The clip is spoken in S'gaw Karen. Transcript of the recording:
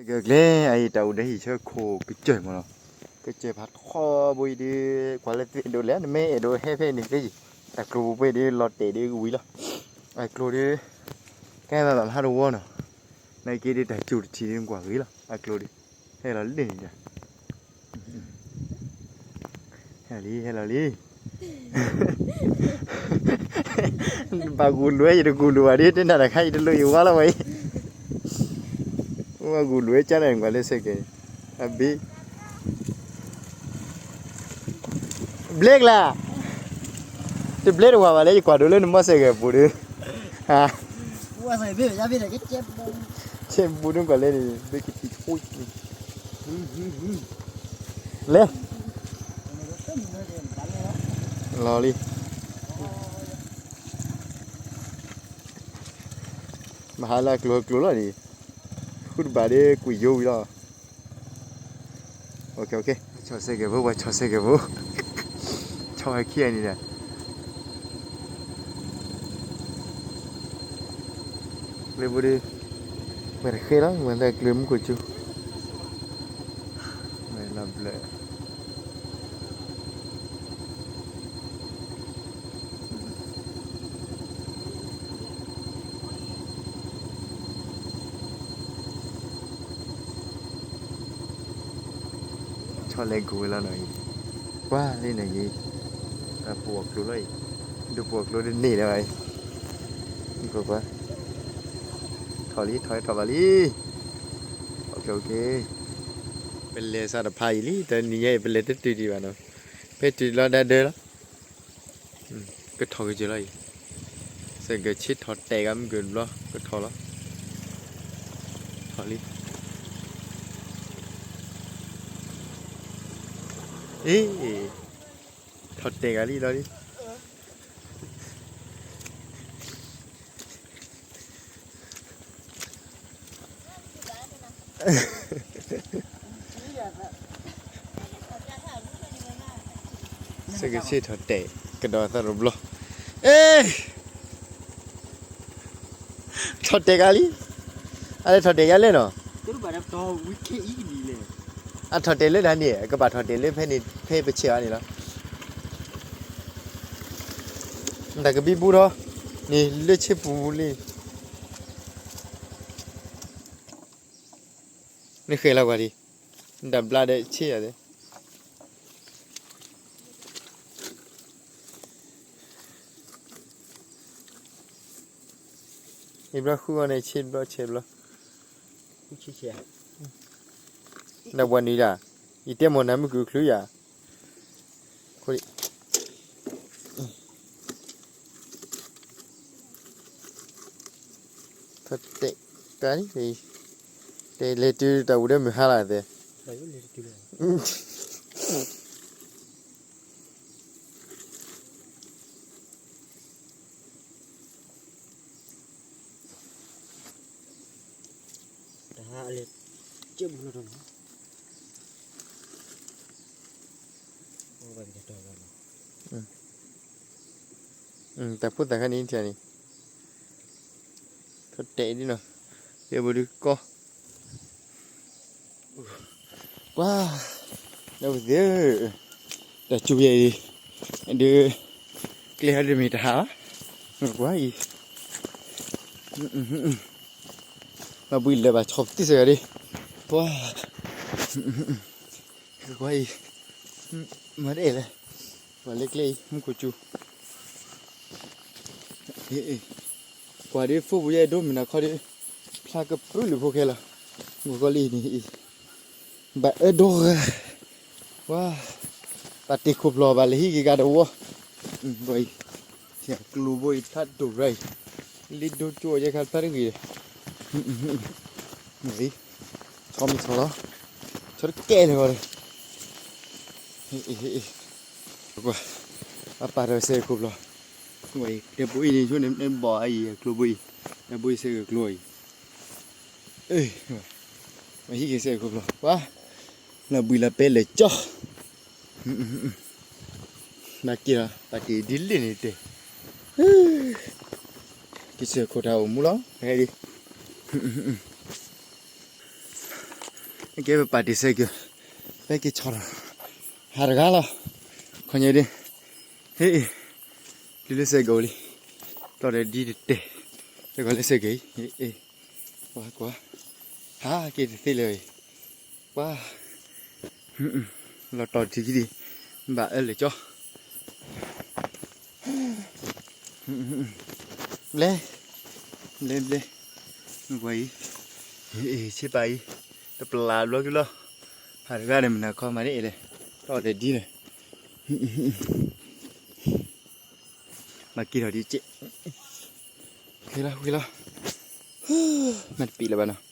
ကကျဲ အအံၤတၢ်အိၣ်ဒီးဟံၣ်ဆၢခိၣ်ကစၢၢ်မးနီၤ, ကစၢၢ်ဖးထီဘိအံၤဒီး ကွၢ်လၢသ့ၣ်ဒိးလဲၣ် နမ့ၢ်အဲၣ်ဒိးဟဲဖဲန့ၣ်သ့ယံၤ, တၢ်ကျိၤပူၤပှဲၤဒီးလီၤတဲာ်ဒီးကဝံၤလီၤ, အကျိၤဒီး ကဲဘၣ်ဘၣ်မဟါတဝီနီၤ, နာ်က့ဒီးတၢ်စူၤတထံၣ်ဒီးကွၢ်ဂ့ၤလီၤ အကျိၤဒီး, ဟဲလီၤလၢန့ၣ်ဒီး ဟဲလီၤလံ ဟဲလီၤလံ, ဘၣ်ဂူာ်လွဲယတဂူာ်လိာ်ဘၣ်ဒီး တနၢ်တခါယတလိၣ်ယဝါလီၤဝဲအံၤ, အိၣ်ဘၣ်ဂူာ်လွဲကၢ်န့ၣ် ကွၢ်လၢစဲးကဲး, အဘ့ၣ် ဘျဲကလါ, တဘျဲတဝၤဘၣ်လၢယကွၢ်ဒိးလၢနမီၢ်စဲးကဲး ပူၤဒီး, ဟါ, ဆဲးဘူးဒုကွၢ်လၢန့ၣ် ဘ့ၣ်ကတံၤဆိ, လဲၤ လီၤလံ, မဟါလၢအကျိၤကျိၤလီၤန့ၣ်, ဃုတဘၣ်ဒီးကွံာ်ယိဝံၤလီၤ, ဆီၣ်စဲးကဲးဖိ ပှၤဆီၣ်စဲးကဲးဖိ, ဆီၣ်ဝဲခံဂၤန့ၣ်ဒီး ကျဲဘိဒီး, မ့ၢ်တဃဲလီၤ မ့ၢ်လၢကျဲမူခိၣ်ကၠူ, မ့ၢ်လီၤဘျၢၣ်, ဆီၣ်လဲၤကူၤဝဲလီၤနီၤအံၤ, ကွၢ်လံန့ၣ်အံၤ, ပှၤပှီၢ်ကျိၤလီၤအံၤ, ဒုးပှီၢ်ကျိၤဒ်န့ၣ်လီၤအံၤ, ကွၢ်ကွၢ်, ထီၣ်လံ ထီၣ်ထီၣ်ဘၣ်လံ, ပလဲၤစးတဖးအံၤလံ တနံၤညါအံၤ ပလဲၤတတုၤဒံးဘၣ်နီၤ, ဖဲတုၤလီၤဒၣ်ဒၢလီၤ ကထီၣ်ကစၢၢ်လီၤအံၤ, စဲးကဲးဆ့ထီၣ်တဲာ်ဂၤမုၢ်ကၢၤတဘျီ ကထီၣ်လီၤ, ထီၣ်လံ, အ့, ထီၣ်တဲာ်ဂၤလံလီၤလံ စဲးကဲးဆ့ထီၣ်တဲာ် ကဒီးသးတဘျီ, အ့, ထီၣ်တဲာ်ဂၤလံ, အလဲၤထီၣ်တဲာ်ယါလဲၣ်နီၤ, အထီၣ်တဲာ်လၢတၢ်န့ၣ် ကဘၣ်ထီၣ်တဲာ်လၢဖဲန့ၣ် ဖဲပဆဲးအီၤန့ၣ်လီၤ, တၢ်ကဘံဘူထီၣ်, န့ၣ်လၢဆ့ပူၤလံ နဃဲၤလီၤကွၢ်ဒံး, နတၢ်ဘျါဒီးဆ့ယၤသ့, ယဘျီဃုအီၤန့ၣ် ဆ့ဘျီဆဲးဘျီ, နဝဲနုၤဒၣ်, ယတဲမိၢ်နၤမုၢ်ကုၢ်ချုယၤ, တဲာ်, တဲာ်လဲၤတုၤတၢ်ဝူၤဒီးမုၢ်ဟါလၢသ့ တၢ်ဖိသၣ်ခါန့ၣ်ထံၣ်န့ၣ်, ထီၣ်တဲာ်ဒ်နီၤ, တဲဘိဒုကီ, ကွၢ်, ဒီပုၢ်ဝဲၢ်သ့ၣ်ဧၢ, တၢ်စူၤယဲအံၤ, ဒီး, ကျဲဟီဒ်မ့ၢ်တဟးဘၣ်, ကွၢ်အံၤ, ဘၣ်ဘှံးလၢၤဘၣ် ဆီၣ်ပသံစ့ၢ်ကီးဒ်, ပှၤ, ကွၢ်အံၤ, မၤတအဲၣ်လဲၣ်, ပှၤလၢကျဲအံၤ မူခိၣ်စူၤ ကွၢ်ဒ် ဖိပူၤယဲၢ်ဒိမုၢ်နၤခီဒ်, ဖျါကပုာ်လုာ်ဖိခဲလၢာ်, မုၢ်ကီလံန့ၣ်အံၤ, ဘၣ်အၢဒိဂၤ, ဝါ, ပာ်တ့ၢ်ခိၣ်ဖျီၣ်ဘၣ်လၢဟံၣ်က့ၤကဒီးဝီ, ဘၣ်အံၤ, ဆဲးကျိဘိအံၤဖျါဒိၣ်ရၢ်အံၤ, လ့ဒိကၠိအယဲၢ်ခါဖျါတဂ့ၤ, အံၤ, ဆီမ့ၢ်ဆီလီၤ, ဆီတကဲလၢၤဂီၤဒီး ကွၢ်, အပာ်ထီၣ်စဲးခိၣ်ဖျီၣ်, တဲဘိအံၤန့ၣ် ဆိန့ၣ်ဘီၣ်အံၤ ကျိဘိအံၤ, တဲဘိအံၤစဲးကကျိအံၤ, ဟံၣ်က့ၤစဲးခိၣ်ဖျီၣ်, ကွၢ်, လီၤဘှံးလီၤပဲလၢာ်ကၠီ, နာ်က့ဒီး ပာ်တ့ၢ်ဒ်လဲၣ်န့ၣ်တဲ, က့ၤစဲးခိၣ်တၢ်အိၣ်မူလီၤ, ဟဲဒ် အံၤ, ကဲပပာ်တ့ၢ်စဲးက့ၤ, ဖဲက့ၤဆီၣ်ထီၣ်, ဟးတဂၤလီၤ, ခီညါဒ်, ဟ့ၣ်အ့ၣ်, တုၤလၢစဲးကအိၣ်လံ, တီၢ်ဒီးဒ်တတဲာ်, တဂီၤလၢစဲးကအံၤ, ဟ့ၣ်အ့ၣ်, ကွၢ်ကွၢ်, ဟးက့ၤတသ့လၢၤအံၤ, ကွၢ်, လီၤတီၢ်တထံၣ်ခံဒံး, ဘၣ်အၢလၢာ်ကၠီ ဘျဲ, ဘျဲ, ဘျဲ, ကွၢ်အံၤ, ဆ့ပာ်အံၤ, တပျၢ်ဘျီက့ၤလီၤ, ဟးတဂၤဒီးမနုၤခီမၤန့ၣ်အံၤလဲၣ်, တီၢ်ဒီးဒ်လဲၣ်, မၤက့ၤထီၣ်ဒ်ကဲး, ဃ့လီၤ ဃ့လီၤ, မၤတပံးလၢၤဘၣ်နီၤ,